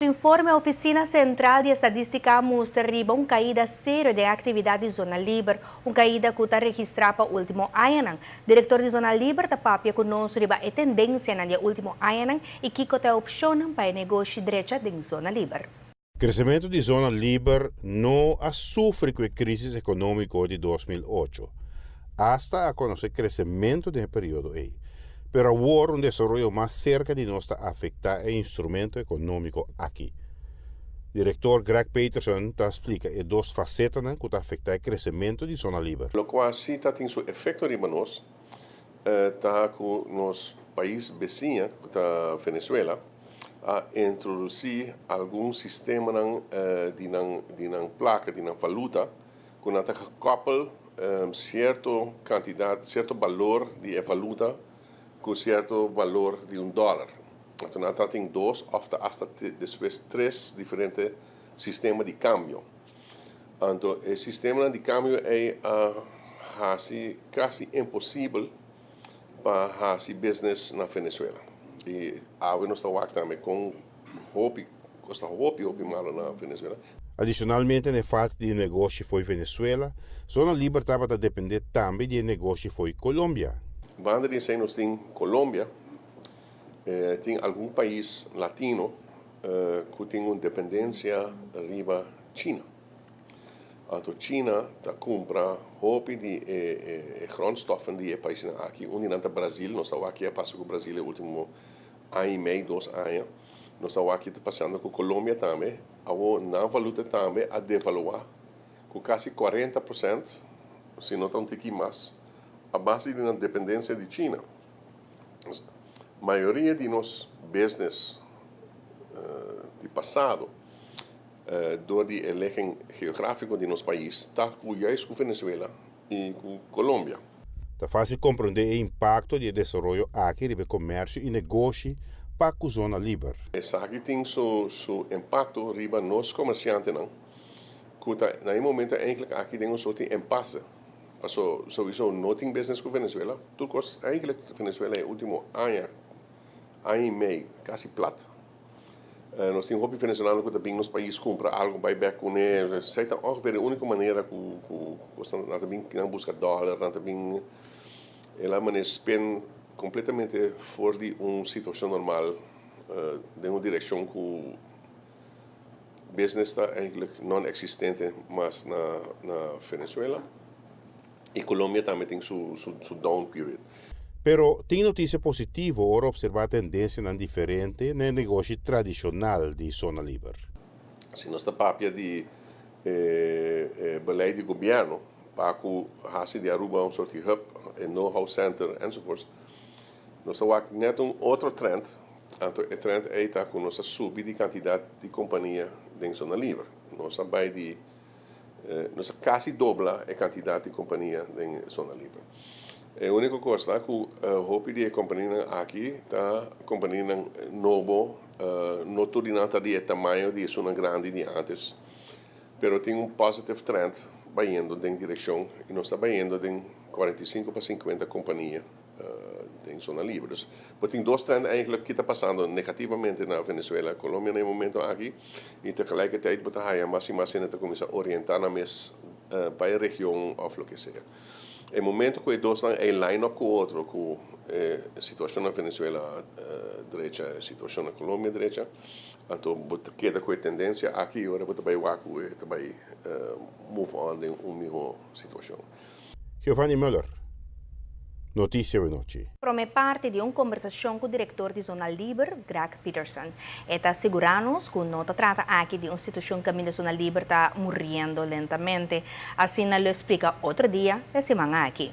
Informe Oficina Central di Estadistica mustra riba un caida serio di actividad di zona liber, un caida cu ta registra pa ultimo añanan. Director di zona liber ta papia cu nos riba e tendencianan di ultimo añanan y kico ta opcion pa e negoshi drecha den zona liber. Crecemento di zona liber no a sufri cu e crisis economico di 2008. Hasta a conoce crecemento den e periodo ey. Pero awor un desaroyo mas cerca di nos ta afecta e instrumento economico aki. Director Greg Peterson ta splica e dos facetanan cu ta afecta e crecemento di zona liber. Loke si ta tin su efecto riba nos, ta cu nos pais bisiña, ta Venezuela, a introduci algun sistema di nan placa, di nan valuta, cu nan ta koppel cierto cantidad, cierto balor di valuta cu cierto balor di un dollar. Anto, nan tin dos of hasta despues tres diferente sistema di cambio. Anto, e sistema di cambio ta casi, casi imposibel pa haci business na Venezuela. Y awe nos ta tambe cu hopi, cos ta hopi, hopi malo na Venezuela. Adicionalmente, na falta di negoshi for di Venezuela, zona liber tabata depende tambe di negoshi for di Colombia. Banda di esey nos tin Colombia, tin algun pais latino cu tin un dependencia riba China. Anto China ta cumpra hopi di grondstoffen di e paisnan aki. Un di Brasil, nos sa kico a pasa cu Brasil e ultimo aña y mey, 2 aña. Nos sa kico ta pasando cu Colombia tambe. Nan valuta tambe a devalua cu casi 40%, si no un tiki mas, a base di un dependencia di China. Mayoria di nos business di pasado, door di ligging geografico di nos pais, ta juist cu Venezuela y cu Colombia. Ta facil comprende e impacto di desaroyo aki di comercio y negoshi pa e zona liber. Esaki tin su impacto riba nos comerciantenan. Cu ta, na momento eigenlijk aki tin un soort di impasse. Paso sowieso no tin business cu Venezuela. Tur cos eigenlijk Venezuela e ultimo aña, aña y mey, casi plat. Nos tin hopi venezolano cu ta bin nos pais cumpra algo, bay back cu ne. Esey ta ongeveer e unico manera cu nan ta bin nan busca dollar, nan ta bin el a manera spin completamente for di un situacion normal den un direccion cu business ta eigenlijk non-existente mas na Venezuela. Y Colombia tambe tin su down period. Pero tin noticia positivo ora observa tendencia diferente den negoshi tradicional di zona liber. Si nos ta papia di beleid di gobierno, pa haci di Aruba un soort di hub, un know-how center enzovoorts, nos ta net un otro trend, anto e trend ta cu nos a subi di cantidad di compania den zona liber. Nos a bay di nos a casi dobla e cantidad di compania den zona liber. E unico cos ta cu hopi di compania aki ta compania nobo, no tur nan ta di tamaño di zona grandi di antes, pero tin un positive trend bayendo den direccion y nos ta bayendo den 45 pa 50 compania den zona liber. Dus, maar tin dos trend eigenlijk cu ta pasando negativamente na Venezuela, Colombia na e momento aki y tegelijkertijd bo ta haya mas y mas hende ta cuminsa orienta nan mes pa e region of loke sea. E momento cu e dos nan e line up cu otro, cu situacion na Venezuela drecha, situacion na Colombia drecha, anto bo ta keda cu e tendencia aki, ora bo ta bay wak cu ta bay move on den un miho situacion. Giovanni Müller, Noticia di Nochi. Prome parti di un combersacion cu director di Zona Liber, Greg Peterson. E ta sigura nos cu no ta trata aki di un situacion caminda Zona Liber ta muriendo lentamente. Asina e lo splica otro dia, e siman aki.